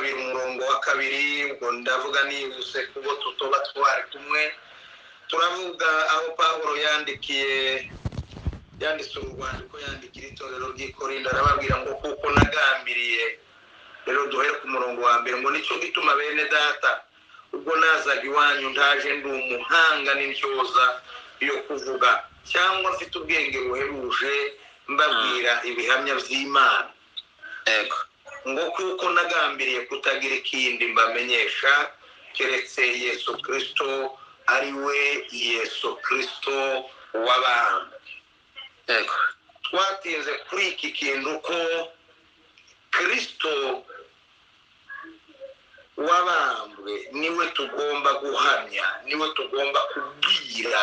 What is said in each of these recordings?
kabiri umurongo wa kabiri. Ubwo ndavuga nihuse kubo tutoba twari kumwe. Turavuga aho Pawulo yandikiye, yanditse urwandiko yandikira itorero ry'i Korinto, arababwira ngo kuko nagambiriye. Rero duhere ku murongo wa mbere ngo: "Nicyo gituma, bene data, ubwo nazaga iwanyu ntaje ndi umuhanga n'intyoza yo kuvuga cyangwa mfite ubwenge buhebuje mbabwira ibihamya by'Imana, ngo kuko nagambiriye kutagira ikindi mbamenyesha keretse Yesu Kirisito, ari we Yesu Kirisito w'abambwe." Twatinze kuri iki kintu ko Kirisito wabambwe niwe tugomba guhamya, niwe tugomba kubwira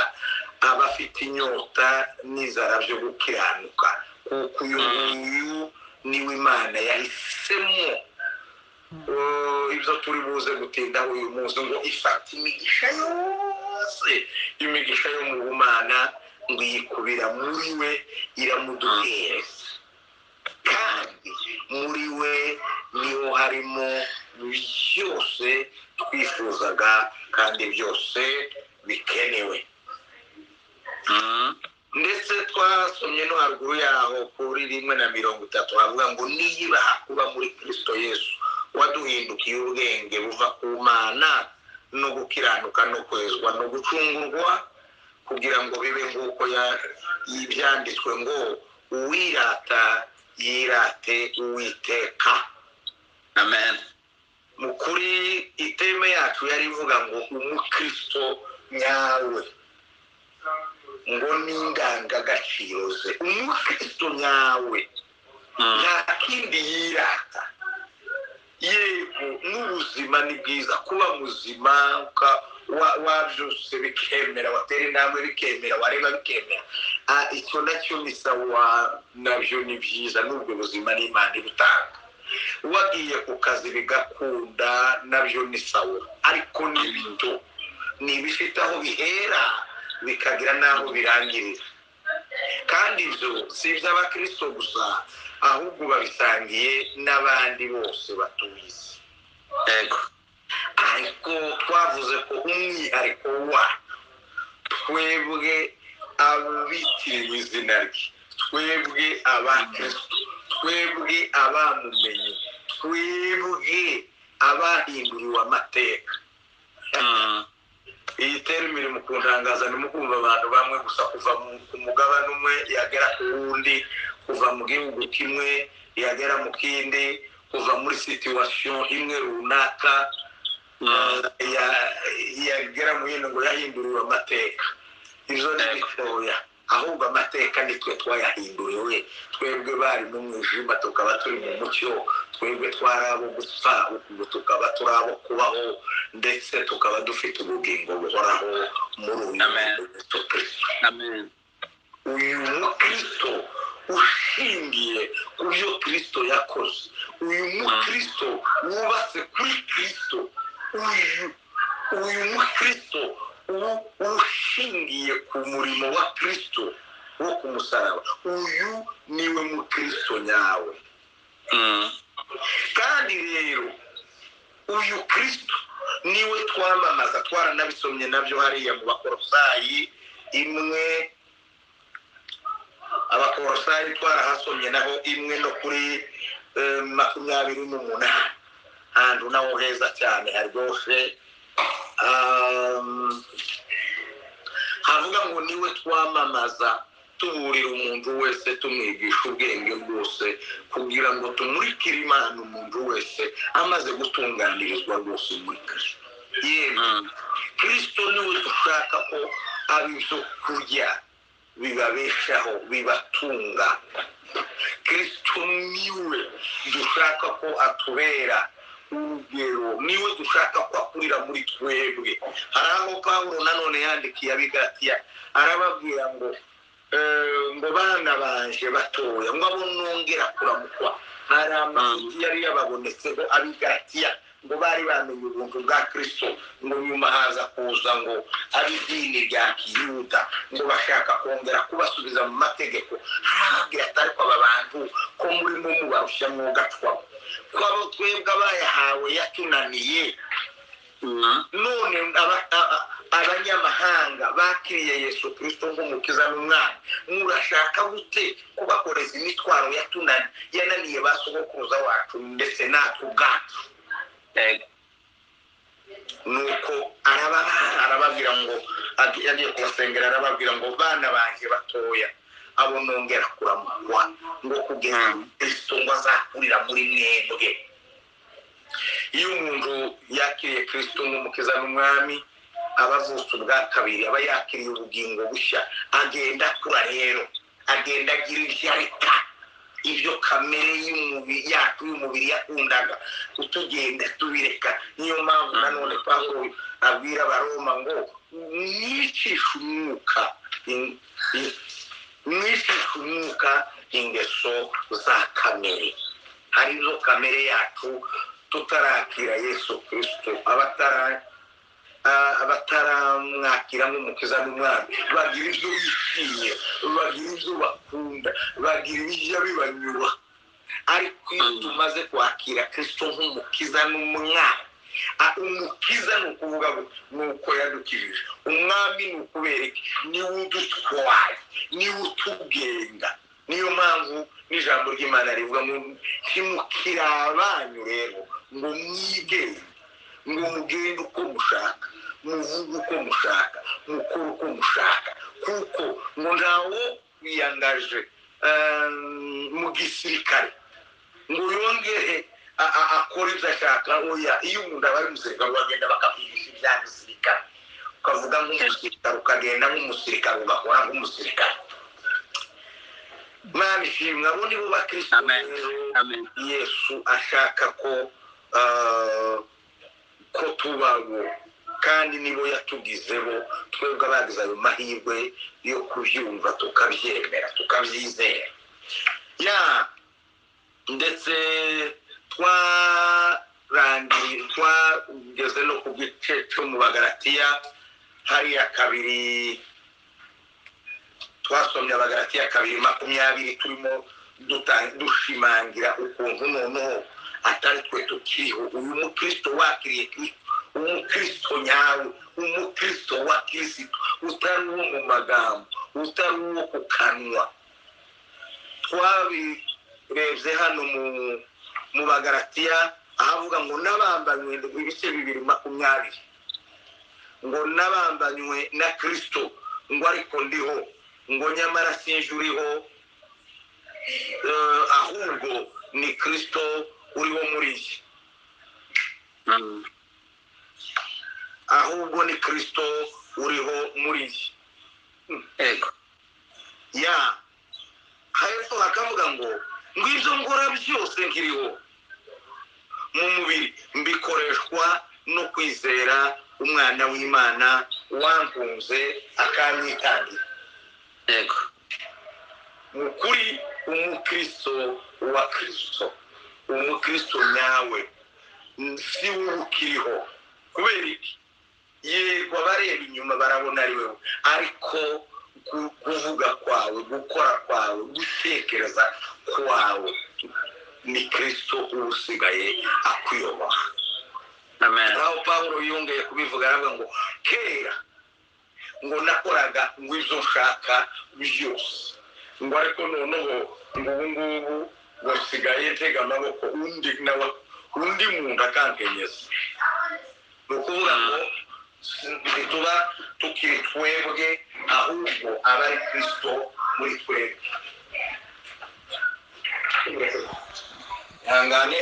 abafite inyota n'inzara byo gukiranuka, kuko uyu nguyu niwe Imana yahisemo. Oh, ibyo turi buze gutindaho uyu munsi, ngo ifata imigisha yose, imigisha yo mu bumana, ngo iyikubira muri we, iramuduhereza, kandi muri we niho harimo byose twifuzaga kandi byose bikenewe. Ndetse twasomye no haruguru yaho kuri 1:30, havuga ngo niyibaha kuba muri Kirisito Yesu waduhindukiye ubwenge buva ku Mana no gukiranuka no kwezwa no gucungurwa, kugira ngo bibe nk'uko ibyanditswe ngo: "Uwirata yirate Uwiteka." Amen. Mu kuri iteme yacu yari ivuga ngo umukristo nyawe ngo n'indangagaciro ze. Umukristo nyawe nta kindi yirata. Yego, n'ubuzima ni bwiza, kuba muzima wabyutse bikemera, watera intambwe bikemera, wareba bikemera. Icyo nacyo ni sawa, nabyo ni byiza, n'ubwo buzima n'Imana ibutanga. Wagiye ku kazi bigakunda, nabyo ni sawa, ariko ni bito, ni ibifite aho bihera bikagira n'aho birangirira. Kandi ibyo si iby'abakristo gusa, ahubwo babisangiye n'abandi bose batuye isi. Ariko twavuze ko umwihariko wacu, twebwe abitiriwe izina rye, twebwe abakristo, twebwe abamumenye, twebwe abahinduriwe amateka. Iyi terme iri mu kuntangaza. Ni mu kumva abantu bamwe gusa kuva ku mugabane umwe yagera ku wundi, kuva mu gihugu kimwe yagera mu kindi, kuva muri situation imwe runaka yagera mu yindi, ngo yahinduriwe amateka. Ibyo ni bitoya, ahubwo amateka nitwe twayahinduriwe, twebwe bari mu mwijima tukaba turi mu mucyo, twebwe twari abo gupfa ubu tukaba turi abo kubaho, ndetse tukaba dufite ubugingo buhoraho muri uyu Amen. Yesu Kristo. Amen. Uyu mukristo ushingiye ku byo Kristo yakoze, uyu mukristo wubatse kuri Kristo, uyu mukristo ushingiye ku murimo wa Kristo wo ku musaraba, uyu niwe mukristo nyawe. Kandi rero uyu Kristo niwe twamamaza. Twaranabisomye nabyo hariya mu Bakorosayi 1, Abakorosayi twarahasomye naho 1 no kuri 28, ahantu naho heza cyane haryoshye. Havuga ngo niwe twamamaza, tuburira umuntu wese, tumwigisha ubwenge bwose, kugira ngo tumurikire Imana umuntu wese amaze gutunganirizwa rwose muri Kristo. Yewe, Kristo niwe dushaka ko aba ibyo kurya bibabeshaho, bibatunga. Kristo niwe dushaka ko atubera urugero, niwe dushaka ko akurira muri twebwe. Hari aho Pawulo nanone yandikiye Abigalatiya, arababwira ngo ngo bana banje batoya, ngo abo nongera kuramukwa. Hari amafuti yari yababonetseho Abigalatiya, ngo bari bamenye ubuntu bwa Kristo, ngo nyuma haza kuza ngo ab'idini rya kiyuda, ngo bashaka kongera kubasubiza mu mategeko. Harababwira ati: "Ariko aba bantu ko murimo mubarushya, mwugacwamo." Ko abo twebwe abayahawe yatunaniye, none abanyamahanga bakiriye Yesu Kristo nk'umukiza n'umwami, murashaka gute kubakoreza imitwaro yatunaniye, yananiye ba sogokuruza wacu ndetse natwe ubwacu? Nuko arababwira ngo yagiye kubasengera, arababwira ngo bana banjye batoya, abo nongera kuramukwa ngo kugeza Kristo ngo azakurira muri mwebwe. Iyo umuntu yakiriye Kristo nk'umukiza n'umwami, aba avutse ubwa kabiri, aba yakiriye ubugingo bushya, agenda akura rero, agenda agira ibyo areka, ibyo kamere y'umubiri yacu y'umubiri yakundaga, utugenda tubireka. Niyo mpamvu nanone Pawulo abwira Abaroma ngo mwicishe umwuka mwicishe umwuka ingeso za kamere. Hari izo kamere yacu tutarakira Yesu Kristo, abataramwakira nk'umukiza n'umwami, bagira ibyo bishimye, bagira ibyo bakunda, bagira ibijya bibanyura. Ariko iyo tumaze kwakira Kristo nk'umukiza n'umwami, umukiza ni ukuvuga ngo ni uko yadukijije, umwami ni ukubera iki? Niwe udutwaye, niwe utugenga. Niyo mpamvu n'ijambo ry'Imana rivuga ngo ntimukiri abanyu rero ngo mwigenge, ngo mugende uko mushaka, muvuge uko mushaka, mukore uko mushaka, kuko ngo ntawo wiyangaje mu gisirikare ngo yongere akore ibyo ashaka. Oya, iyo umuntu aba ari umusirikare, bagenda bakakwigisha ibya gisirikare, ukavuga nk'umusirikare, ukagenda nk'umusirikare, ugakora nk'umusirikare. Mana ishimwe, abo nibo bakristo Amen. rero Amen. Yesu ashaka ko tubabo, kandi nibo yatugizeho twebwe abagize ayo mahirwe yo kubyumva, tukabyemera, tukabyizera. Ya, ndetse twarangiye, twageze no ku gice cyo mu Bagalatiya hariya 2, twasomye Abagalatiya 2:20, turimo dushimangira ukuntu noneho atari twe tukiriho. Uyu mukristo wakiriye Kristo, umukristo nyawe, umukristo wa Kristo, utari uwo mu magambo, utari uwo ku kanwa. Twabirebye hano mu Bagalatiya, ahavuga ngo nabambanywe, ibice 2:20, ngo nabambanywe na Kristo, ngo ariko ndiho, ngo nyamara sinje uriho, ahubwo ni Kristo uriho muri njye. Ahubwo ni Kristo uriho muri njye. Ego. Ya, hepfo hakavuga ngo ibyo ngora byose nkiriho mu mubiri mbikoreshwa no kwizera umwana w'Imana wankunze akanyitangira. Ego. Mu kuri umukristo wa Kristo, umukristo nyawe si we ukiriho. Kubera iki? Yego, abareba inyuma barabona ari wewe, ariko kuvuga kwawe, gukora kwawe, gutekereza kwawe ni Kristo uba usigaye akuyobora. Amen. Aho Pawulo yongeye kubivuga, aravuga ngo kera ngo nakoraga ngo ibyo nshaka byose, ngo ariko noneho ngo ubu ngubu ngo nsigaye ntega amaboko undi nawe, undi muntu akankenyeza. Ni ukuvuga ngo ntituba tukiri twebwe, ahubwo aba ari Kristo muri twebwe. Ihangane.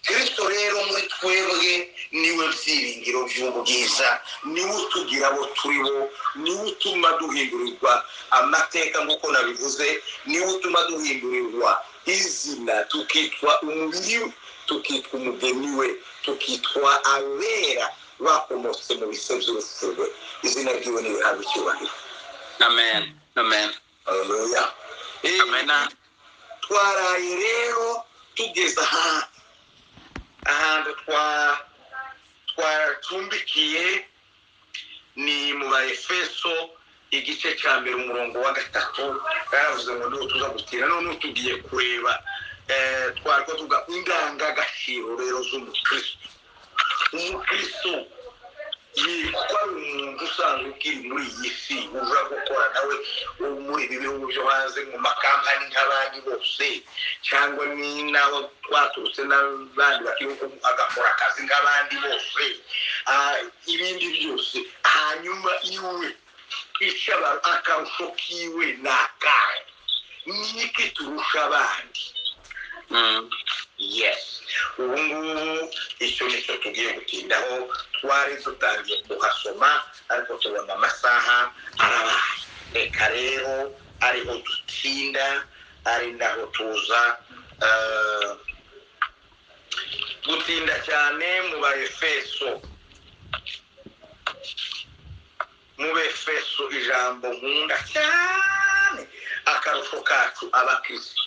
Kristo rero muri twebwe niwe byiringiro by'ubwiza, niwe utugira abo turi bo, niwe utuma duhindurirwa amateka nk'uko nabivuze, niwe utuma duhindurirwa izina, tukitwa umubiri, tukitwa umugeni we, tukitwa abera bakomotse mu bise by'urupfu rwe. Izina ryiwe nirihabwe icyubahiro. Amen. Amen. Haleluya. Amen. Twaraye rero tugeze ahantu twacumbikiye ni mu Baefeso igice cya 1 umurongo wa 3. Yaravuze ngo niho tuza gutira. None tugiye kureba Twari ko tuvuga indangagaciro rero z'umukristo. Umukristo yitwa ari umuntu usanzwe ukiri muri iyi si, uja gukora nawe muri ibi bihugu byo hanze mu makampani nk'abandi bose, cyangwa ni n'aho twaturutse n'abandi bakiri, agakora akazi nk'abandi bose, ibindi byose. Hanyuma iwe icyo akarusho kiwe ni akahe? Ni iki turusha abandi? Yes, ubu ngubu icyo nicyo tugiye gutindaho. Twari dutangiye kuhasoma, ariko tubona amasaha arabaye. Reka rero ariho dutinda, ari naho tuza gutinda cyane mu Baefeso. Mu Befeso, ijambo nkunda cyane, akarusho kacu abakristo.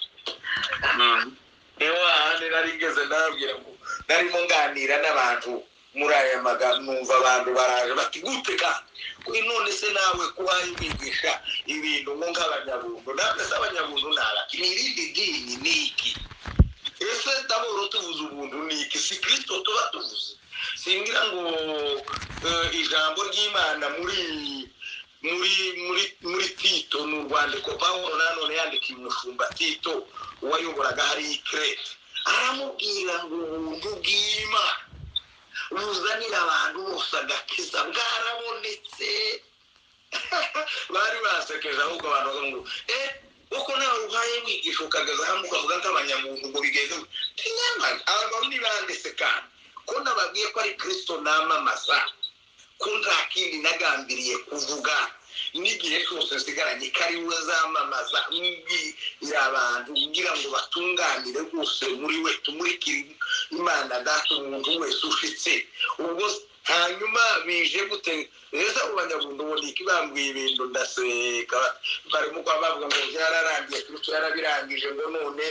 Niho hahandi narigeze ndababwira ngo narimo nganira n'abantu muri aya magambo, numva abantu baraje bati: "Gute kandi none se nawe kubaye wigisha ibintu ngo nk'abanyabuntu?" Namwe se abanyabuntu ni abaki? Ni irindi dini? Ni iki ese? D'abord tuvuze ubuntu ni iki? Si Kristo tuba tuvuze? Singira ngo ijambo ry'Imana muri Tito, ni urwandiko Pawulo nanone yandikiye umushumba Tito wayoboraga hariya i Kirete, aramubwira ngo ubuntu bw'Imana buzanira abantu bose agakiza bwarabonetse. Bari basekeje ahubwo abantu bavuga ngo uko nawe uhaye wigisha ukageza hamwe ukavuga nk'abanyamuntu ngo bigeze nyamara aba ni bandese? Kandi ko nababwiye ko ari Kristo namamaza, ko nta kindi nagambiriye kuvuga n'igihe cyose nsigaranye, ko ari we zamamaza, mbwira abantu kugira ngo batunganire rwose muri we, tumurikire Imana Data umuntu wese ushitse. Ubwo hanyuma bije gute rero abo banyabuntu? Ubona iki bambwiye ibintu ndaseka. Barimo kuba bavuga ngo byararangiye, Kristo yarabirangije, ngo none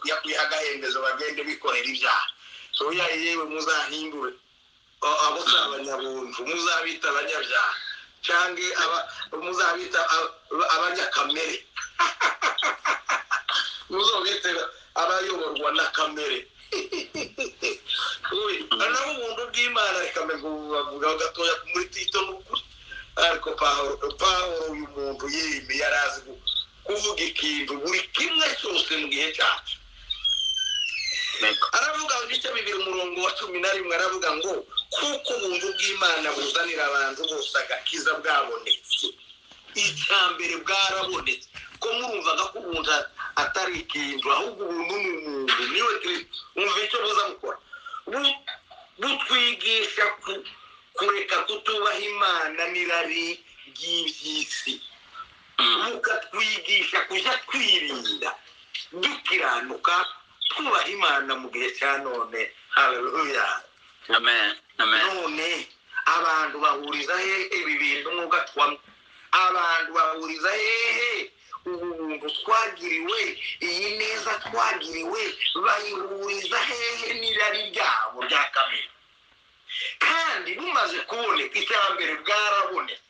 yakwiha agahembezo bagende bikorera ibyaha. Soya yewe, muzahindure abo si abanyabuntu, muzabita abanyabyaha, cyangwa muzabita abanyakamere, muzabita abayoborwa na kamere. Naho ubuntu bw'Imana, reka ngo bavugaho gatoya muri Tito. Ni ukuri, ariko Pawulo uyu muntu yemye yari azi kuvuga ikintu buri kimwe cyose mu gihe cyacu. Aravuga mu gice 2 umurongo wa 11, aravuga ngo kuko ubuntu bw'Imana buzanira abantu bose agakiza bwabonetse. Icya mbere bwarabonetse, ko murumvaga ko ubuntu atari ikintu, ahubwo ubuntu ni umuntu, niwe Kristo. Umva icyo buza gukora: butwigisha kureka kutubaha Imana n'irari ry'iby'isi, bukatwigisha kujya twirinda, dukiranuka, twubaha Imana mu gihe cya none. Haleluya! Amen, amen. None abantu bahuriza hehe ibi bintu? Nk'ugatwamo abantu bahuriza hehe ubu buntu twagiriwe, iyi neza twagiriwe, bayihuriza hehe n'irari ryabo rya kamere? Kandi bumaze kuboneka, icya mbere bwarabonetse.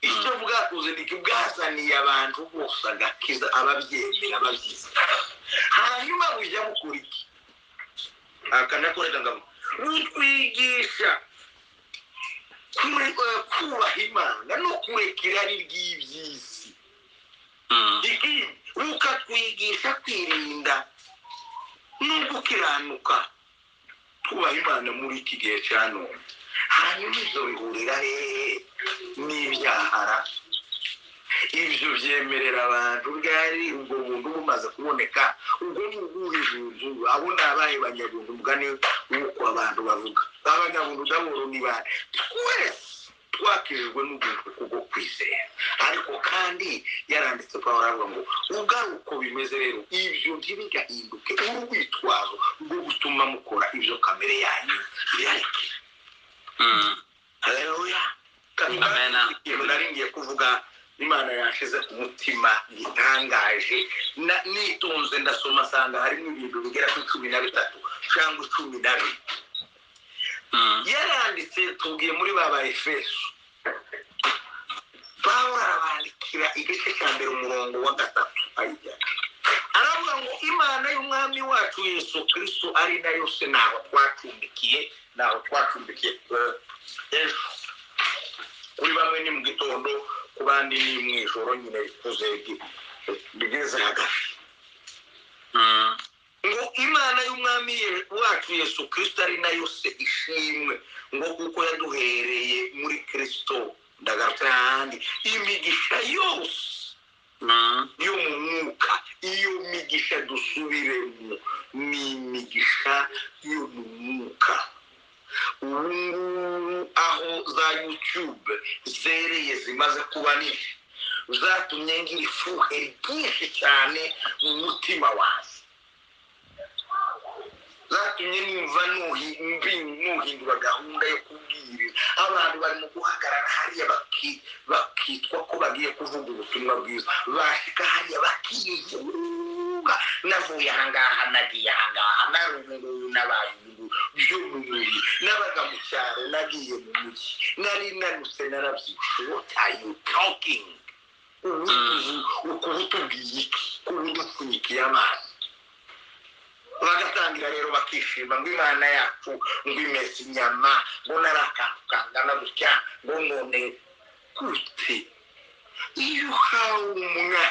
Icyo bwakoze ni bwazaniye abantu bose agakiza, ababyemera babyiza. Hanyuma bujya bukora iki? Akanakoreka ngo butwigisha kubaha Imana no kureka irari ry'iby'isi. Ikindi, bukatwigisha kwirinda no gukiranuka, twubaha Imana muri iki gihe cya none. Hanyuma ibyo bihurira hehe n'ibyahara? Ibyo byemerera abantu bwari ubwo buntu bumaze kuboneka. Ubwo ni ubuhe buntu? Abo ni abahe banyabuntu? Mugani w'uko abantu bavuga abanyabuntu, d'abord ni bande? Twese twakijijwe n'ubuntu kubwo kwizera. Ariko kandi yaranditse, Pawulo aravuga ngo ubwo ari uko bimeze rero, ibyo ntibigahinduke urwitwazo rwo gutuma mukora ibyo kamere yanyu irarikira. Haleluya! Amen. Ikintu nari ngiye kuvuga, Imana yashize ku mutima gitangaje, nitonze ndasoma nsanga harimo ibintu bigera kuri 13 cyangwa 14. Yaranditse, tubwiye muri ba Baefeso, Pawulo arabandikira igice cya mbere umurongo wa 3, ayijya Aravuga ngo Imana y'Umwami wacu Yesu Kristo ari nayo se. Ntaho twacumbikiye, ntaho twacumbikiye ejo. Kuri bamwe ni mu gitondo, ku bandi ni mu ijoro nyine rikuze rigeze hagati. Ngo Imana y'Umwami wacu Yesu Kristo ari nayo se ishimwe, ngo kuko yaduhereye muri Kristo, ndagarutse ahandi, imigisha yose yo mu mwuka. Iyo migisha dusubiremo ni imigisha yo mu mwuka. Ubu ngubu aho za YouTube zereye zimaze kuba nyinshi, zatumye ngira ifuhe ryinshi cyane mu mutima wanjye, zatumye numva nuhindura gahunda yo kubwiriza. Abantu bari mu guhagarara hariya bakitwa ko bagiye kuvuga ubutumwa bwiza, bashika hariya bakivuga: "Navuye ahangaha, nagiye ahangaha, nari ubu ngubu, nabaye ubu ngubu byo mu mubiri, nabaga mu cyaro, nagiye mu mujyi, nari nanutse, narabyibushye." What are you talking? Ubu ukuba utubwiye iki kuba udupfunyikiye amazi? Bagatangira rero bakishima ngo Imana yacu ngo imeze inyama, ngo nari akantu kangana gutya, ngo none gute. Iyo uhawe umwana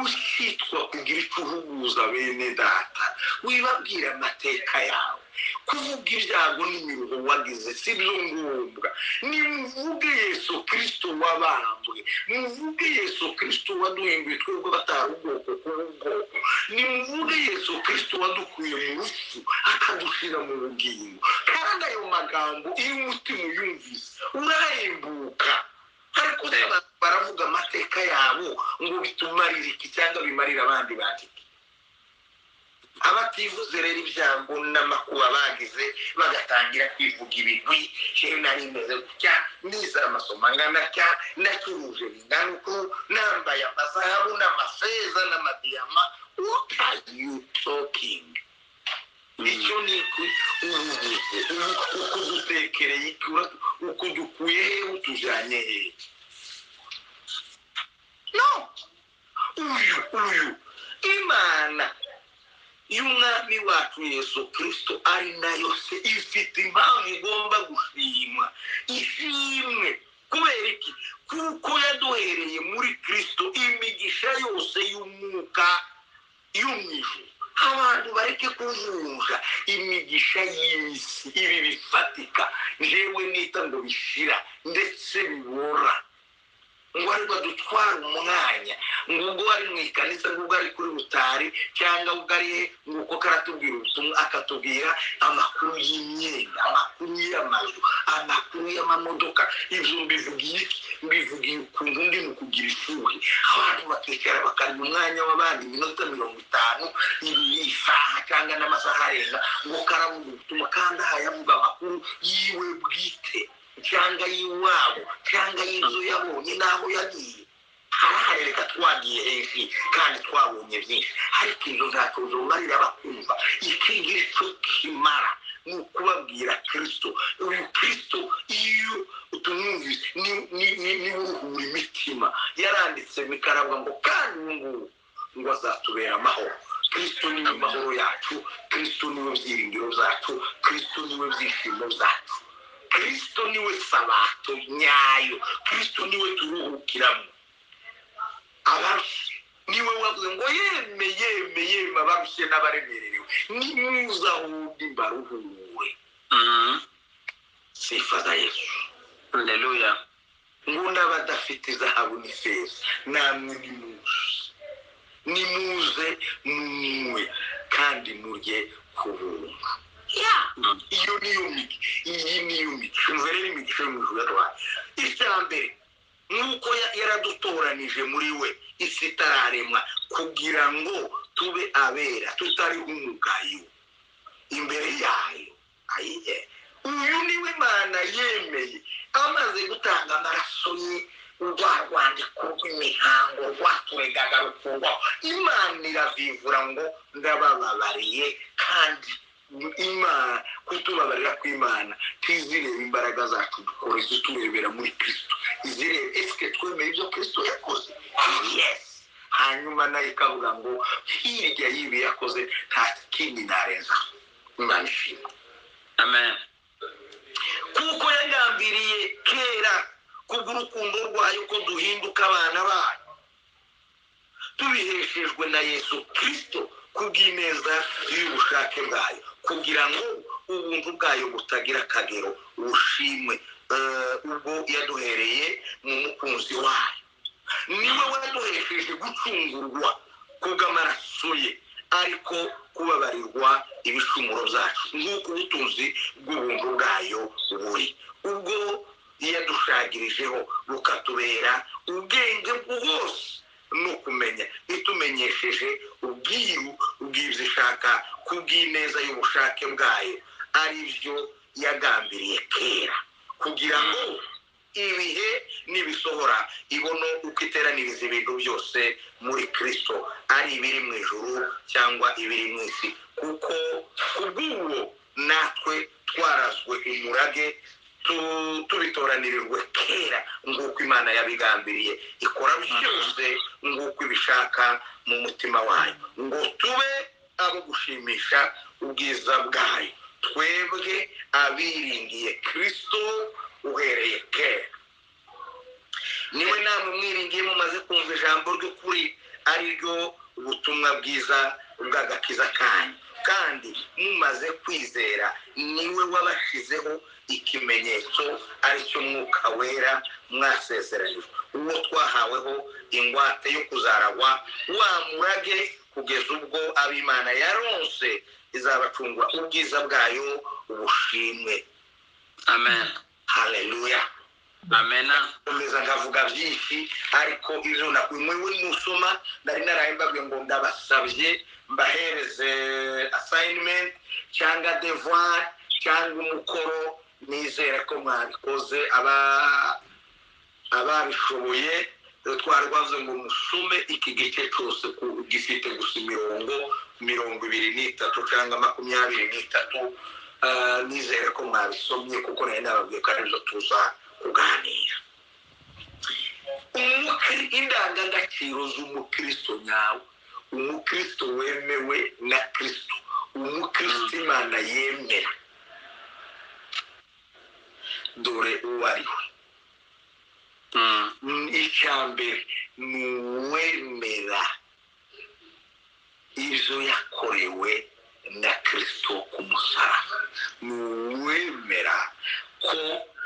usitwa kugira icyo uhuguza bene data, wibabwira amateka yawe. Kuvuga ibyago n'imiruho wagize si byo ngombwa. Nimuvuge Yesu Kirisito wabambwe, muvuge Yesu Kirisito waduhinduye twebwe batari ubwoko kuba ubwoko, nimuvuge Yesu Kirisito wadukuye mu rupfu akadushyira mu bugingo. Kandi ayo magambo iyo umutima uyumvise urahembuka. Ariko se abantu baravuga amateka yabo ngo bitumarire iki cyangwa bimarire abandi bantu iki? Abativuze rero ibyago n'amakuba bagize, bagatangira kwivuga ibigwi: "Jewe nari meze gutya, nize amasomo angana atya, nacuruje bingana uku, nambaye amazahabu n'amafeza n'amadiyama." What are you talking? Icyo ni iki ubuvuze? Uko dutekereye iki? Uko dukuye he? Utujyanye he? No uyu Imana y'Umwami wacu Yesu Kirisito ari nayo se ifite impamvu igomba gushimwa. Ishimwe kubera iki? Kuko yaduhereye muri Kirisito imigisha yose y'umwuka yo mu ijuru. Abantu bareke kuvunja imigisha y'isi, ibi bifatika njyewe nita ngo bishira ndetse bibora, ngo ariko dutwara umwanya, ngo ubwo ari mu ikanisa, ngo ubwo ari kuri rutari, cyangwa ubwo ari he, ngo uko karatubwira ubutumwa, akatubwira amakuru y'imyenda, amakuru y'amazu, amakuru y'amamodoka. Ibyo mbivugiye iki? Mbivugiye ukuntu ndi mu kugira ifuhe. Abantu bakicara bakarya umwanya w'abandi iminota 50, isaha cyangwa n'amasaha arenga, ngo karavuga ubutumwa, kandi aha yavuga amakuru yiwe bwite cyangwa y'iwabo cyangwa y'inzu yabonye n'aho yagiye. Harahari reka twagiye henshi kandi twabonye byinshi, ariko inzu ntacyo zomarira bakumva. Ikigira icyo kimara ni ukubabwira Kirisito. Uyu Kirisito iyo utumwumvise ni uruhura imitima. Yaranditse mikaravuga ngo kandi ubu ngubu ngo azatubera amahoro. Kirisito niwe mahoro yacu, Kirisito niwe byiringiro byacu, Kirisito niwe byishimo byacu, Kirisito niwe sabato nyayo, Kirisito niwe turuhukiramo abarushye. Niwe wavuze ngo: "Yeme, yeme, yeme, abarushye n'abaremererewe, nimuze aho ndi mbaruhure." Sifa za Yesu. Haleluya. Ngo n'abadafite izahabu n'ifeza, namwe nimuze, nimuze munywe kandi murye ku buntu. Iyo niyo iyi niyo migisha. Umva rero imigisha yo mu ijuru yaduhaye. Icya mbere, nk'uko yaradutoranije muri we isi itararemwa, kugira ngo tube abera tutariho umugayo imbere yayo. Ayiye, uyu niwe Imana yemeye amaze gutanga amaraso ye, rwa rwandiko rw'imihango rwaturegaga rukurwaho. Imana iravivura ngo ndabababariye. Kandi Imana, kutubabarira kw'Imana ntizireba imbaraga zacu dukora, iziturebera muri Kristo. Izireba: esike twemeye ibyo Kristo yakoze? Yes. Hanyuma nayo ikavuga ngo hirya y'ibi yakoze nta kindi narenza. Imana ishimwe. Amen. Kuko yagambiriye kera kubw'urukundo rwayo ko duhinduka abana bayo, tubiheshejwe na Yesu Kirisito kubw'ineza y'ubushake bwayo, kugira ngo ubuntu bwayo butagira akagero bushimwe, ubwo yaduhereye mu mukunzi wayo. Niwe waduhesheje gucungurwa kubw'amaraso ye, ariko kubabarirwa ibicumuro byacu, nk'uko ubutunzi bw'ubuntu bwayo buri, ubwo yadushagirijeho bukatubera ubwenge bwose no kumenya, itumenyesheje ubwiru bw'ibyo ishaka kubw'ineza y'ubushake bwayo, ari byo yagambiriye kera, kugira ngo ibihe nibisohora ibone uko iteraniriza ibintu byose muri Kristo, ari ibiri mu ijuru cyangwa ibiri mu isi. Kuko kubw'uwo natwe twarazwe umurage, tubitoranirijwe kera nk'uko Imana yabigambiriye, ikora byose nk'uko ibishaka mu mutima wayo, ngo tube abo gushimisha ubwiza bwayo, twebwe abiringiye Kristo uhereye kera. Niwe namwe mwiringiye mumaze kumva ijambo ry'ukuri, ari ryo ubutumwa bwiza bw'agakiza kanyu, kandi mumaze kwizera niwe wabashizeho ikimenyetso, aricyo Mwuka Wera mwasezeranijwe, uwo twahaweho ingwate yo kuzaragwa wa murage, kugeza ubwo ab'Imana yaronse izabacungura ubwiza bwayo ubushimwe. Amen. Haleluya. Amen. Komeza nkavuga byinshi, ariko ibyo mwewe nusoma nari naraye mbabwiye ngo ndabasabye mbahereze assignment cyangwa devoir cyangwa umukoro. Nizere ko mwabikoze ababishoboye. Twari twavuze ngo musome iki gice cyose, gifite gusa imirongo 23 cyangwa 23. Nizere ko mwabisomye, kuko nari nababwiye ko aribyo tuza kuganira. Indangagaciro z'umukristo nyawe, umukristo wemewe na Kristo, umukristo Imana yemera, dore uwo ari we. Icya mbere ni uwemera ibyo yakorewe na Kristo ku musaraba, ni uwemera ko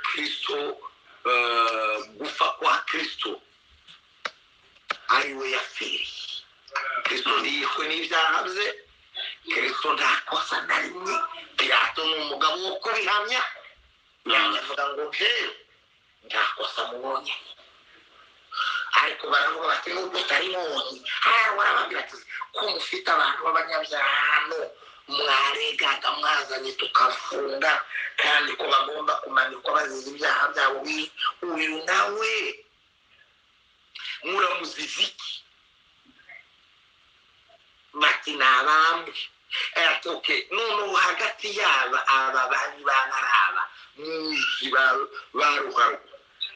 Kristo, gupfa kwa Kristo ari we yapfiriye. Kristo ntiyishwe n'ibyaha bye, Kristo nta kosa na rimwe. Pilato ni umugabo wo kubihamya, yavuga ngo jewe nta kosa mubonye, ariko baravuga bati nubwo utaribonye. Barababwira ati ko mufite abantu b'abanyabyaha hano mwaregaga mwazanye tukafunga, kandi ko bagomba kumanikwa bazize ibyaha byabo, uyu nawe muramuziza iki? Bati ni abambwe. Okay, noneho hagati yaba aba bari babaraba muzi baruharwa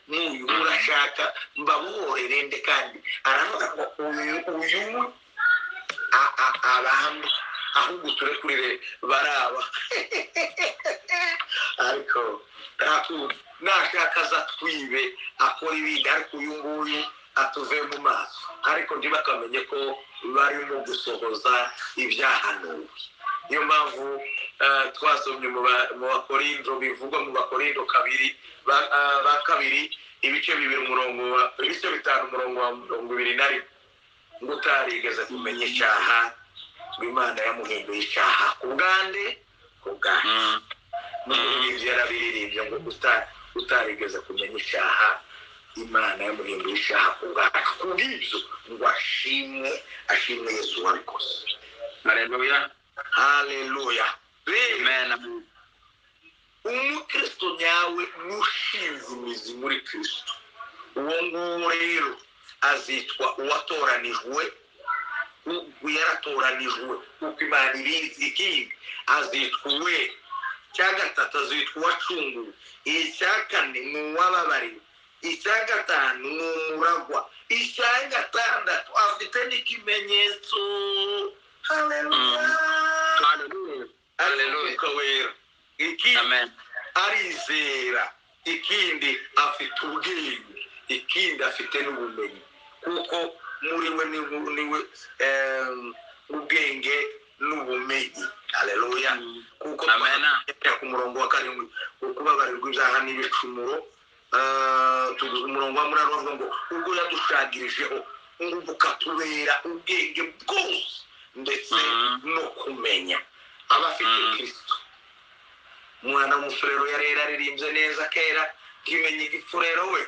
n'uyu murashaka mbabuhorere nde? Kandi aravuga ngo uyu abambwe, ahubwo turekurire baraba. Ariko nashaka aza twibe akora ibindi, ariko uyu nguyu atuve mu maso. Ariko ntibakamenye ko barimo gusohoza ibyahanuwe. Niyo mpamvu twasomye mu Bakorindo, bivugwa mu Bakorindo kabiri ba kabiri ibice 2 umurongo wa ibice 5 umurongo wa 21, ngo utarigeze kumenya icyaha, Imana yamuhinduye icyaha ku bwande, ku bwanjye. N'umuririmbyi yarabiririmbye ngo utarigeze kumenya icyaha, Imana yamuhinduye icyaha ku bwacu, kubw'ibyo ngo ashimwe, ashimwe Yesu wabikoze. Haleluya. Haleluya. Amen. Umukristo nyawe ushinze imizi muri Kristo, uwo nguwo rero azitwa uwatoranijwe, yaratoranijwe kuko Imana ibizi. Ikindi azitwa uwe. Icya gatatu azitwa uwacunguwe. Icya kane ni uwababariwe. Icya gatanu ni umuragwa. Icya gatandatu, afite n'ikimenyetso. Haleluya. Hallelujah. Hallelujah. Umwuka Wera. Ikindi, Amen. arizera. Ikindi, afite ubwenge. Ikindi, afite n'ubumenyi, kuko muri we niwe ubwenge n'ubumenyi. Haleluya. Kuko Amen. ku murongo wa 7, ukubabarirwa ibyaha n'ibicumuro, tuguze umurongo wa 8 bavuga ngo ubwo yadushagirijeho ngo bukatubera ubwenge bwose ndetse no kumenya. Abafite Kristo, umwana w'umufurero yari yararirimbye neza kera, kimenya igifurero we,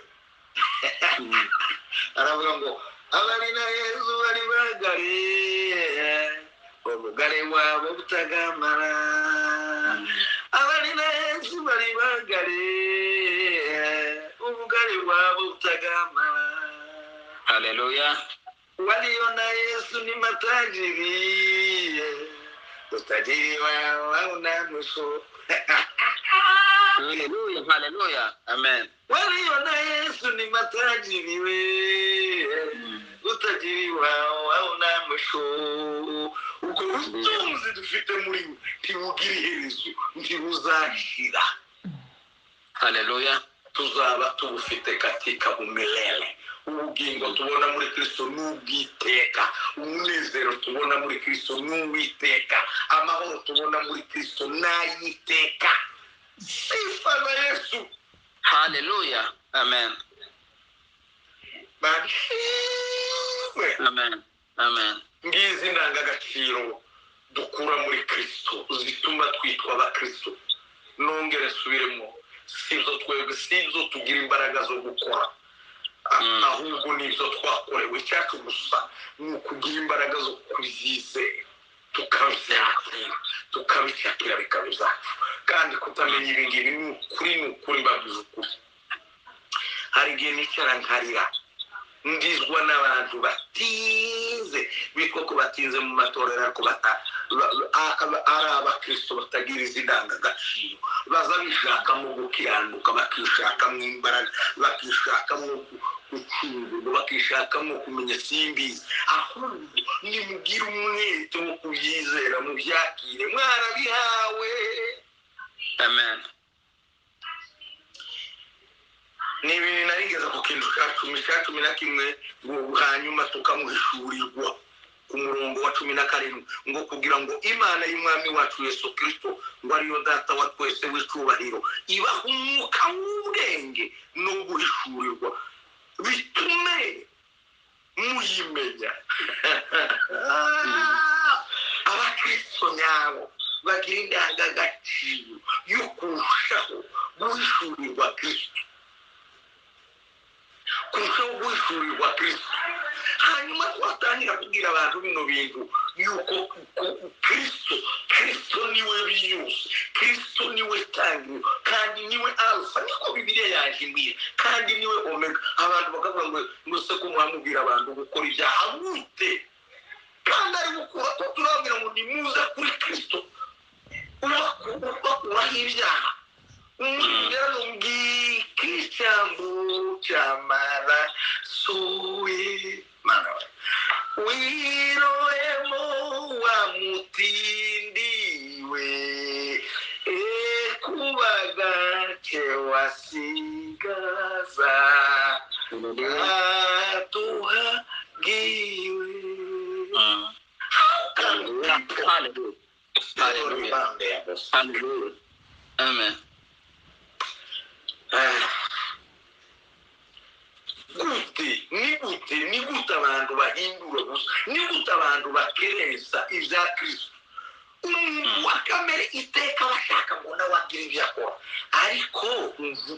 aravuga ngo abari na Yezu bari bagari, ubugari wabo butagamara. Abari na Yezu bari bagari, ubugari wabo butagamara. Hallelujah. Walio na Yesu ni matajiri, utajiri wao hauna mwisho. Hallelujah. Hallelujah. Amen. Walio na Yesu ni matajiri we, utajiri wao hauna mwisho. Ubwo butunzi dufite muri we ntibugira iherezo, ntibuzashira. Hallelujah. Tuzaba tubufite katika umilele. Ubugingo tubona muri Kristo ni ubwiteka, umunezero tubona muri Kristo ni uwiteka, amahoro tubona muri Kristo ni ay'iteka. Sifa za Yesu. Hallelujah. Amen. Bashimwe. Amen. Amen. Ngizi indangagaciro dukura muri Kristo zituma twitwa abakristo. Nongere nsubiremo, sibyo twebwe, sibyo tugira imbaraga zo gukora, ahubwo nibyo twakorewe. Icyacu gusa ni ukugira imbaraga zo kubyizera, tukabyakira, tukabicakira, bikaba ibyacu. Kandi kutamenya ibi ngibi, ni ukuri, ni ukuri, mbabwiza ukuri, hari igihe nicara nkarira, ndizwa n'abantu batinze, bitwa ko batinze mu matorero, ariko ari abakristo batagira izi ndangagaciro. Baza bishakamo gukiranuka, bakishakamo imbaraga, bakishakamo gucungurwa, bakishakamo kumenya, simbizi. Ahubwo nimugire umwete wo kubyizera, mubyakire, mwarabihawe. Amen. Ni ibintu narigeze ku kintu cya 10, cya 11, ngo hanyuma tukamuhishurirwa, ku murongo wa 17, ngo kugira ngo Imana y'Umwami wacu Yesu Kristo, ngo ariyo Data wa twese w'icyubahiro, ibaha umwuka w'ubwenge no guhishurirwa, bitume muyimenya. Abakristo nyabo bagira indangagaciro yo kurushaho guhishurirwa Kristo, kurushaho guhishurirwa Kristo. Hanyuma twatangira kubwira abantu bino bintu yuko Kristo, Kristo niwe byose, Kristo niwe tangiriro kandi niwe Alfa, niko Bibiliya yaje imbwira, kandi niwe Omega. Abantu bakavuga ngo ngo se ko mwamubwira abantu gukora ibyaha gute kandi ari gukura ko turabwira ngo nimuze kuri Kristo ubakuraho ibyaha? Umwigano ngiki cyambu cy'amaraso ye, Mana we, wirohemo wa mutindi we, ekubaga wasigaza atuhagiwe. How can people Hallelujah. Hallelujah. Hallelujah. Amen. Gute, ni gute, ni gute abantu bahindura gusa? Ni gute abantu bakerensa ibya Kristo? Umuntu wa kamere iteka bashaka ngo nawe agire ibyo akora. Ariko umva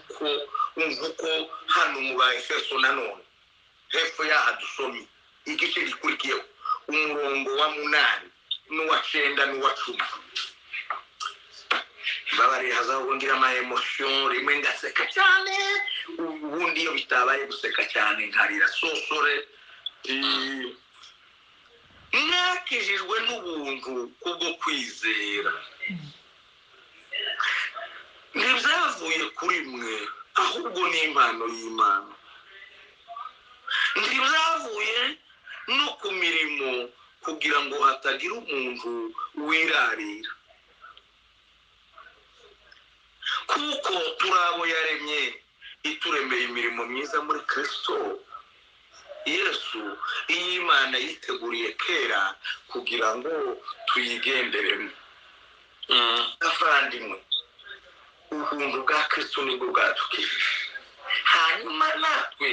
uko hano mu ba Efeso nanone, hepfo y'aha dusomye, igice gikurikiyeho, umurongo wa 8 n'uwa 9 n'uwa 10. Mbabariye, hazaho ngira ama émotion, rimwe ngaseka cyane, ubundi iyo bitabaye guseka cyane nkarira sosore. Mwakijijwe n'ubuntu kubwo kwizera, ntibyavuye kuri mwe, ahubwo ni impano y'Imana. Ntibyavuye no ku mirimo, kugira ngo hatagira umuntu wirarira. Kuko turi abo yaremye, ituremeye imirimo myiza muri Kristo Yesu, iyi Imana yiteguriye kera kugira ngo tuyigenderemo. Avandimwe, ubuntu bwa Kristo nibwo bwadukijije, hanyuma natwe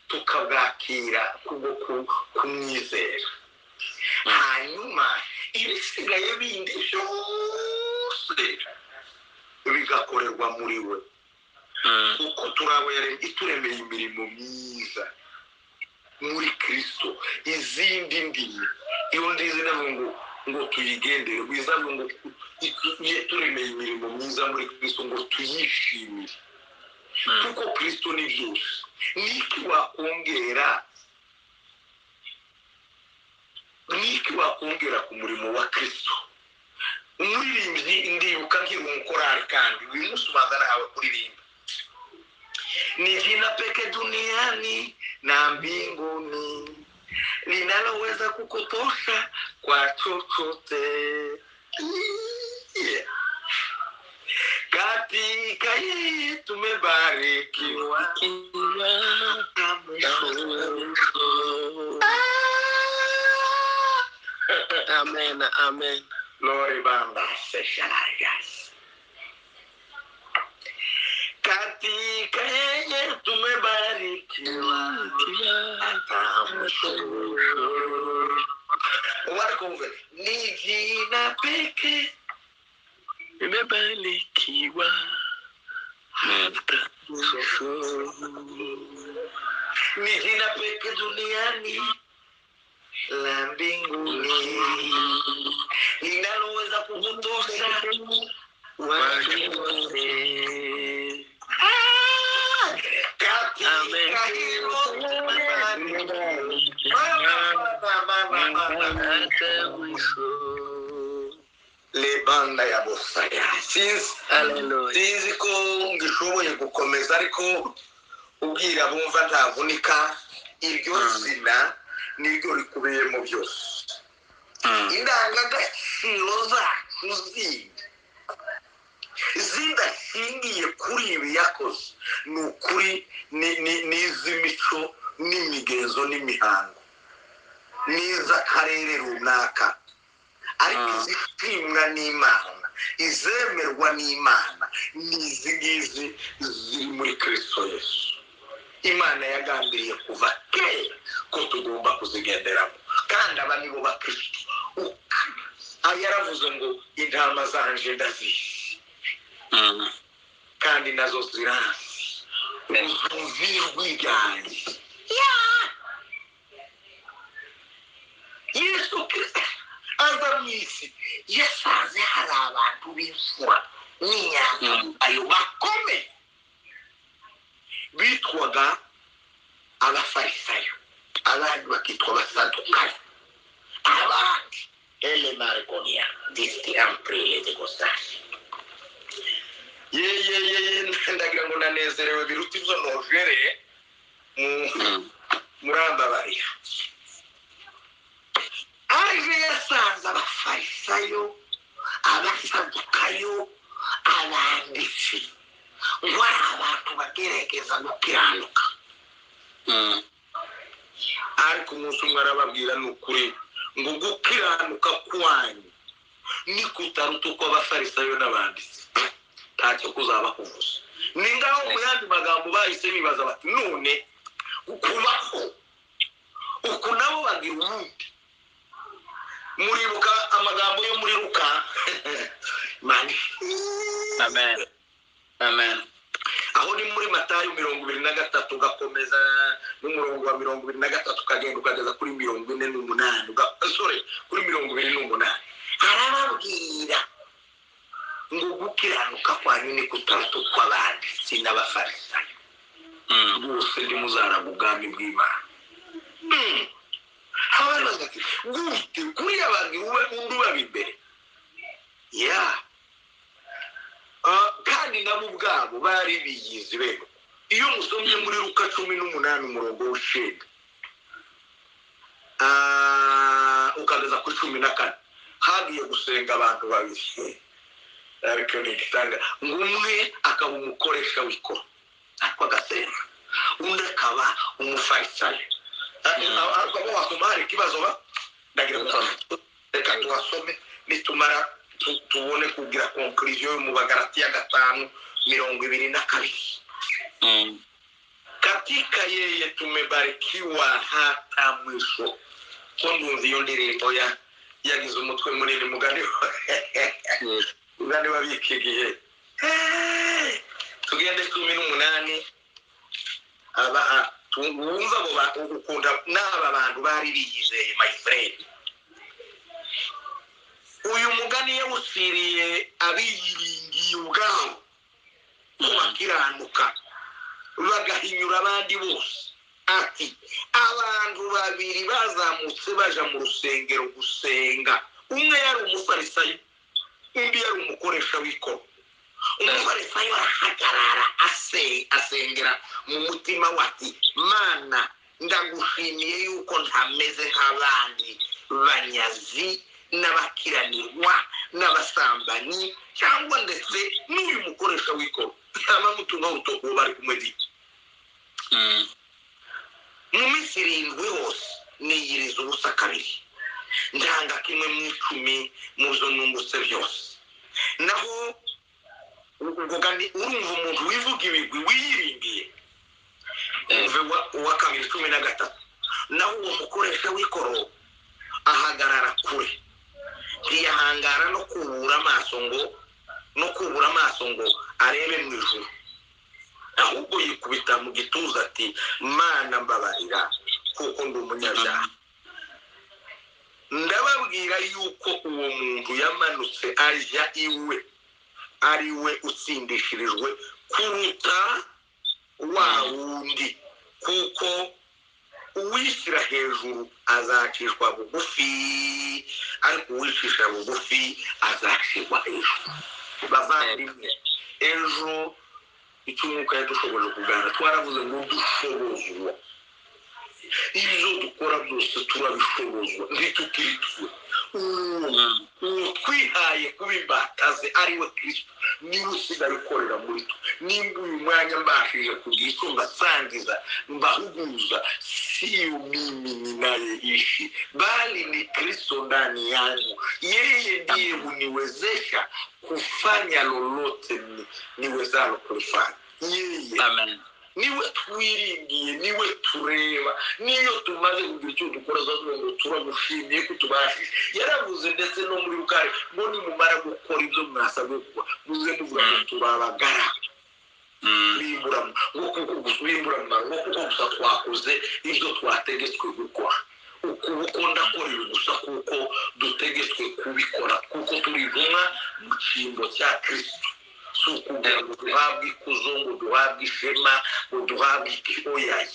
tukabwakira kubwo kumwizera, hanyuma ibisigaye bindi byose bigakorerwa muri we. Kuko turabo ituremeye imirimo myiza muri Kristo. Izindi ndimi iyo ndizi navuga ngo tuyigendere, bizavuga ngo turemeye imirimo myiza muri Kristo ngo tuyishimire, kuko Kristo ni byose. Niki wakongera, niki wakongera ku murimo wa Kristo? Umuririmbyi ndibuka nkiri umukorari, kandi uyu munsi ubanza nawe kuririmba ni jina peke duniani na mbinguni linaloweza kukutosha kwa chochote. Yeah. Katika yeye tumebarikiwa. Amen, amen. Lori bamba seshalargas. Katika yeye tumebarikiwa hata mwisho. Warikumve ni jina peke Nimebarikiwa hata mwisho. Ni jina peke duniani la mbinguni linaloweza kukutosha watu wote. Katika hilo hata mwisho. Lebanda ya bosaya. Sinzi ko ngishoboye gukomeza, ariko ubwira bumva ntavunika. Iryo zina niryo rikubiyemo byose. Indangagaciro zacu zindi zidashingiye kuri ibi yakoze ni ukuri, n'iz'imico n'imigenzo n'imihango n'iz'akarere runaka, ariko izishimwa n'Imana, izemerwa n'Imana ni izi ngizi ziri muri Kristo Yesu. Imana yagambiriye kuva kera ko tugomba kuzigenderamo, kandi aba nibo bakristo. Yaravuze ngo intama zanje ndazizi kandi nazo ziranzi, uzumva ijwi ryanjye. Yesu Kristo aza mu isi yasanze hari abantu b'imfura n'inyangamugayo bakomeye bitwaga abafarisayo, abandi bakitwa abasadukayo, abandi ele marconia disti amprile de gostashi. Ye ye ye, ndagira ngo nanezerewe biruta ibyo nojereye murambabarira. Aje yasanze abafarisayo, abasadukayo, abanditsi ngo ari abantu bagerageza gukiranuka. Ariko umunsi umwe arababwira ni ukuri ngo gukiranuka kwanyu ni kutaruta uko abafarisayo n'abanditsi, ntacyo kuzaba kuvuza. Ni ngaho mu yandi magambo bahise bibaza bati none kubaho uku nabo bagira ubundi. Muribuka amagambo yo muri Luka. Amen. Amen. Aho ni muri Matayo 23 ugakomeza n'umurongo wa 23 ukagenda ukageza kuri 48, sorry, kuri 28. Arababwira ngo gukiranuka kwanyu ni kutaruta ukw'abanditsi n'abafarisayo, bose ntimuzaraga ubwami bw'Imana. Ababaza ati gute kuriya bantu undi ubaba imbere ya kandi nabo ubwabo bari biyizi bene. Iyo musomye muri Luka 18 umurongo w'icenda Ukageza kuri 14, hagiye gusenga abantu babiri, ariko ni igitanga ngo umwe akaba umukoresha w'ikoro ariko agasenga, undi akaba umufarisayo. Ariko abo wasoma hari ikibazo ba ndagira ngo reka tuhasome, nitumara tubone kugira conclusion yo mu Bagalatiya 5:22. Katika yeye tumebarikiwa hata mwisho. Ko ndumva iyo ndirimbo ya yagize umutwe munini, mugani wabika igihe. Tugende 18. Aba wumva abo ukunda n'aba bantu bari biyizeye. My friend, uyu mugani yawusiriye abiyiringiye ubwabo ko bakiranuka, bagahinyura abandi bose, ati: "Abantu babiri bazamutse baja mu rusengero gusenga. Umwe yari umufarisayo, undi yari umukoresha w'ikoro. Umufarisayo arahagarara, asengera mu mutima we ati: 'Mana, ndagushimiye yuko ntameze nk'abandi banyazi n'abakiranirwa n'abasambanyi, cyangwa ndetse n'uyu mukoresha w'ikoro.'" Amamutunga urutoki uwo bari kumwe di. "Mu minsi 7 hose niyiriza ubusa kabiri, ndanga kimwe mu icumi mu byo nungutse byose." Naho ubwo kandi urumva umuntu wivuga ibigwi, wiyiringiye. Umve uwa kabiri, 13: "Naho uwo mukoresha w'ikoro ahagarara kure, ntiyahangara no kubura amaso ngo arebe mu ijuru, ahubwo yikubita mu gituza ati: 'Mana, mbabarira kuko ndi umunyabyaha.' Ndababwira yuko uwo muntu yamanutse ajya iwe ari we utsindishirijwe kuruta wa wundi, kuko uwishyira hejuru azacishwa bugufi, ariko uwicisha bugufi azacirwa hejuru." Bavandimwe, ejo icyo umwuka yadushoboje kuganira, twaravuze ngo dushobozwa ibyo dukora byose, turabishobozwa, ntitukiri twe. Uwo twihaye kuba imbata ze, ari we Kirisito, niwe usigaye ukorera muri twe. Nimba uyu mwanya mbashije kugira icyo mbasangiza, mbahuguza, siyo mimi ninayeishi, bali ni Kristo ndani yangu. Yeye ndiye huniwezesha kufanya lolote niwezalo kulifanya. Yeye Amen. niwe twiringiye, niwe tureba. Niyo tumaze kugira icyo dukora, zavuga ngo turagushimiye ko tubashije. Yaravuze ndetse no muri rukari ngo nimumara gukora ibyo mwasabwe gukora, muze muvuga ngo turabagara bimbura ngo kuko gusa bimburamumaro, ngo kuko gusa twakoze ibyo twategetswe gukora. Ukuboko ndakora ibi gusa kuko dutegetswe kubikora, kuko turi intumwa mu cyimbo cya Kristo. Si ukugira ngo duhabwe ikuzo, ngo duhabwe ishema, ngo duhabwe iki. Oyaye,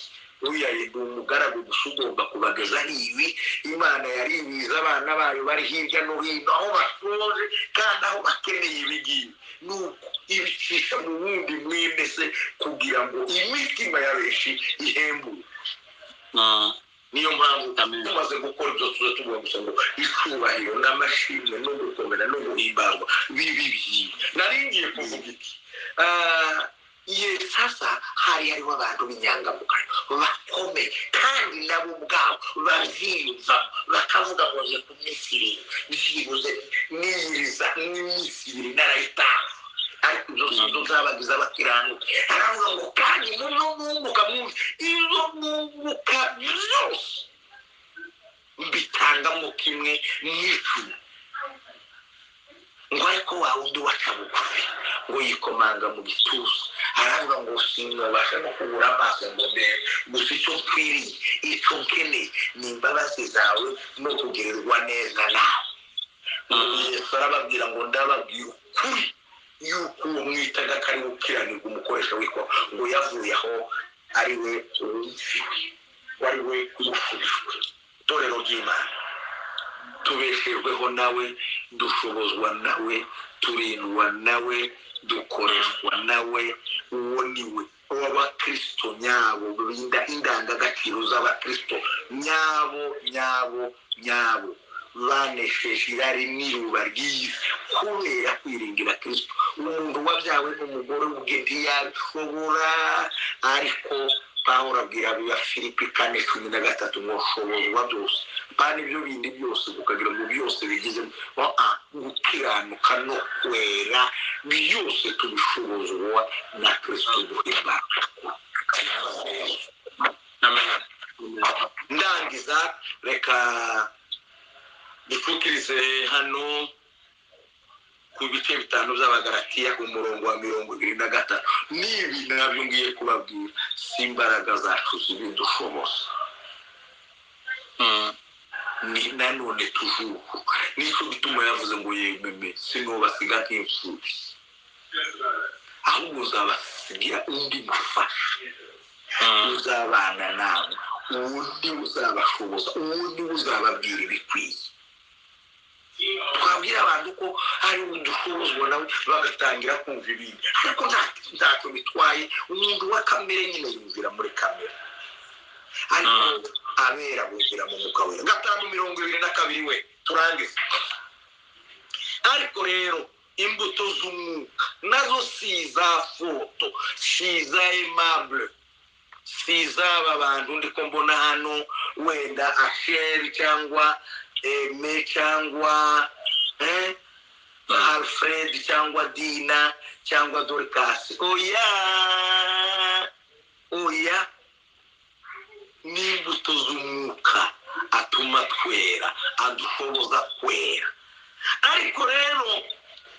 oyaye, ni umugaragu gusa ugomba kubagezaho ibi. Imana yari ibizi abana bayo bari hirya no hino, aho bashonje kandi aho bakeneye ibi ngibi, nuko ibicisha mu wundi mwene se kugira ngo imitima ya benshi ihembure. Niyo mpamvu Amen. tumaze gukora ibyo, tuza tuvuga gusa ngo icyubahiro n'amashimwe no gukomera no guhimbazwa bibi byiwe. Nari ngiye kuvuga iki? Ye sasa hari hariho abantu b'inyangamugayo bakomeye, kandi nabo ubwabo bavyiyumvamo, bakavuga ngo nje ku minsi 7 byibuze niyiriza n'iminsi 2 narayitanga, ariko ibyo si byo zabagize abakiranuka. Aravuga ngo kandi mu byo mwunguka, mwumve, ibyo mwunguka byose mbitangamo kimwe mu icumi. Ngo ariko wa wundi waca bugufi ngo yikomanga mu gituza, aravuga ngo sinabasha no kubura amaso ngo ndebe, gusa icyo nkwiriye, icyo nkeneye ni imbabazi zawe no kugirirwa neza nawe. Yesu arababwira ngo: "Ndababwira ukuri yuko uwo mwitaga ko ari gukiranirwa, umukoresha w'ikoro, ngo yavuye aho ari we wumviwe, wari we ufubijwe." Itorero ry'Imana, tubeshejweho nawe, dushobozwa nawe, turindwa nawe, dukoreshwa nawe. Uwo ni we w'abakristo. Abakristo nyabo, indangagaciro z'abakristo nyabo nyabo nyabo, banesheje irari n'iruba ry'isi kubera kwiringira Kristo. Umuntu wabyawe n'umugore ubwe ntiyabishobora, ariko Pawulo abwira abiba Filipi 4:13 ngo nshobozwa byose, pana ibyo bindi byose, ukagira ngo byose bigize gukiranuka no kwera, byose tubishobozwa na Kristo duhimbaza. Amen. Ndangiza, reka dupfukirize hano ku bice 5 by'Abagalatiya, umurongo wa 23. N'ibi nabyo ngiye kubabwira, si imbaraga zacu zibidushoboza, ni nanone tujuku. Nicyo gituma yavuze ngo yememe sinubasiga nk'imfubyi, ahubwo uzabasigira undi mufasha uzabana nawe, uwundi uzabashoboza, uwundi uzababwira ibikwiye. Twabwira abantu ko hari udushobozwa nawe, bagatangira kumva ibindi, ariko ntacyo bitwaye. Umuntu wa kamere nyine yumvira muri kamere, ariko abera bumvira mu Mwuka Wera. 5:22 we turangize. Ariko rero imbuto z'umwuka nazo si iza foto, si iza Aimable, si iz'aba bantu ndiko mbona hano, wenda Asheri cyangwa Eme cyangwa Alfred cyangwa Dina cyangwa Dorcas. Oya, oya, n'imbuto z'umwuka atuma twera, adushoboza kwera. Ariko rero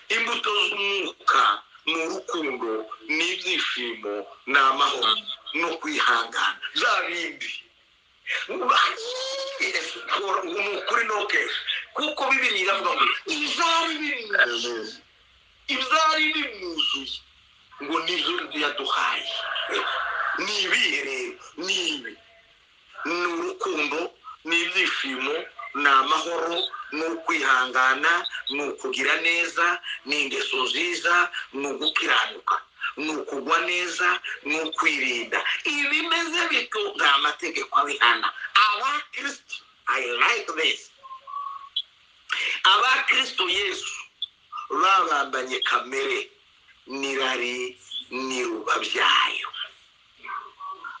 imbuto z'umwuka ni urukundo, ni ibyishimo, ni amahoro no kwihangana, bya bindi ni ukuri no kesha, kuko Bibiliya iravuga ngo ibyari bimwuzuye, ibyari bimwuzuye ngo nibyo yaduhaye. Ni ibihe rero? Ni ibi: ni urukundo, ni ibyishimo, ni amahoro, ni ukwihangana, ni ukugira neza, ni ingeso nziza, ni ugukiranuka, ni ukugwa neza, ni ukwirinda. Ibimeze bityo nta mategeko abihana. Abakristo, I like this, abakristo Yesu babambanye kamere n'irari n'iruba byayo,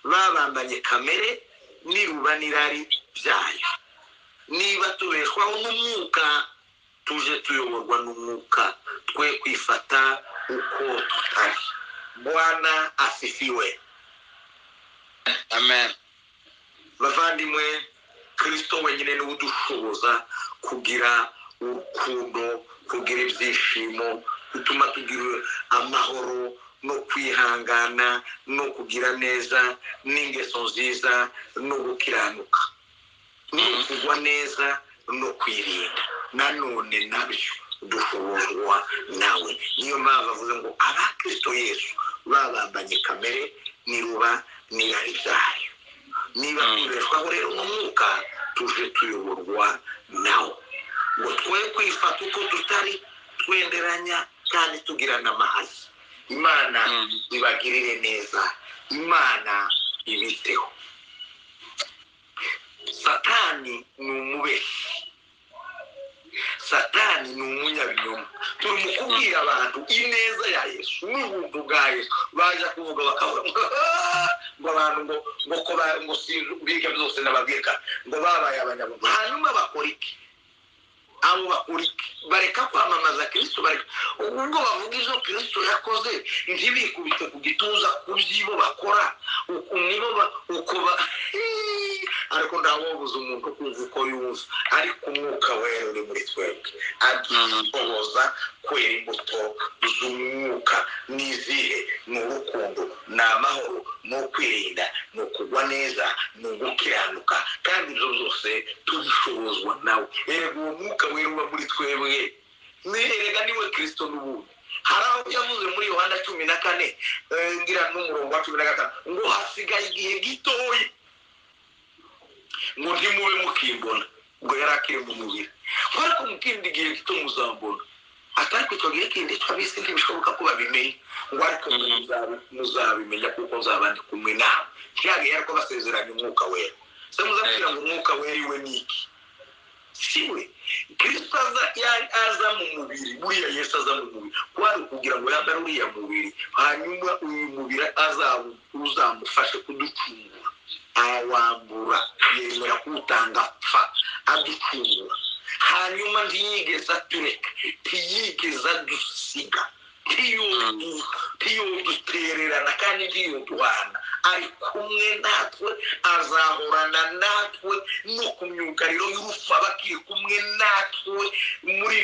babambanye kamere n'iruba n'irari byayo. Niba tubeshwaho n'umwuka, tuje tuyoborwa n'umwuka, twe kwifata uko tutari. Bwana asifiwe. Amen. Bavandimwe, Kristo wenyine niwe udushoboza kugira urukundo, kugira ibyishimo, gutuma tugira amahoro no kwihangana no kugira neza n'ingeso nziza no gukiranuka no kugwa neza no kwirinda. Nanone nabyo dushobozwa nawe. Niyo mpamvu avuze ngo abakristo Yesu babambanye kamere n'iruba n'irari byayo. Niba tubeshwaho rero n'umwuka, tuje tuyoborwa nawo, ngo twe kwifata uko tutari, twenderanya kandi tugirana amazi. Imana ibagirire neza, Imana ibiteho. Satani ni umubeshyi, Satani ni umunyabinyoma. Turi mu kubwira abantu ineza ya Yesu n'ubuntu bwa Yesu, baje kuvuga bakavuga ngo abantu ngo ko ngo si biga byose nababwira ngo babaye abanyabuntu. Hanyuma bakora iki? Abo bakora iki? Bareka kwamamaza Kristo, bareka ubwo bavuga izo Kristo yakoze, ntibikubite ku gituza ku byibo bakora nibo uko ariko ndawobuza umuntu kumva uko yumva, ariko umwuka wera uri muri twebwe adushoboza kwera imbuto z'umwuka. Ni izihe? Ni urukundo, ni amahoro, ni ukwirinda, ni ukugwa neza, ni ugukiranuka, kandi ibyo byose tubishobozwa nawe. Erega uwo mwuka wera uba muri twebwe, erega niwe Kristo n'ubundi. Hari aho yavuze muri Yohana 14, ngira n'umurongo wa 15, ngo hasigaye igihe gitoya ngo ntimube mukimbona, ngo yari akiri mu mubiri, ariko mu kindi gihe gito muzambona. Atari icyo gihe kindi twabisi ntibishoboka ko babimenya, ngo ariko muzabimenya kuko nzaba ndi kumwe nawe. Kiriya ariko basezeranye Umwuka Wera. Se muzabwira ngo Umwuka Wera iwe ni iki? Si we Kristo aza, aza mu mubiri. Buriya Yesu aza mu mubiri kwari ukugira ngo yambare uriya mubiri, hanyuma uyu mubiri uzamufashe kuducungura. Arawambura, yemera kuwutanga, apfa aducungura. Hanyuma ntiyigeze atureka, ntiyigeze adusiga, ntiyodutererana kandi ntiyoduhana. Ari kumwe natwe, azahorana natwe no ku myugariro y'urupfu, aba akiri kumwe natwe. Muri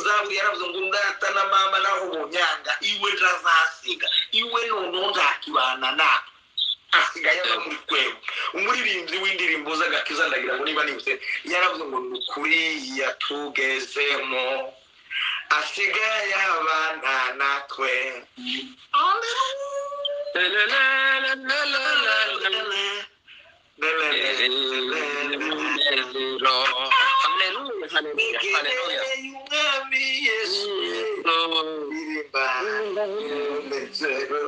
zaburi yaravuze ngo ndata na mama naho bunyanga, iwe ntazasiga, iwe noneho ntakibana natwe, asigaye aba muri twebwe. Umuririmbyi w'indirimbo z'agakiza, ndagira ngo niba nibutse, yaravuze ngo ni ukuri yatugezemo, asigaye abana natwe. Haleluya, haleluya, haleluya. Umwami Yesu, ririmba umunezero.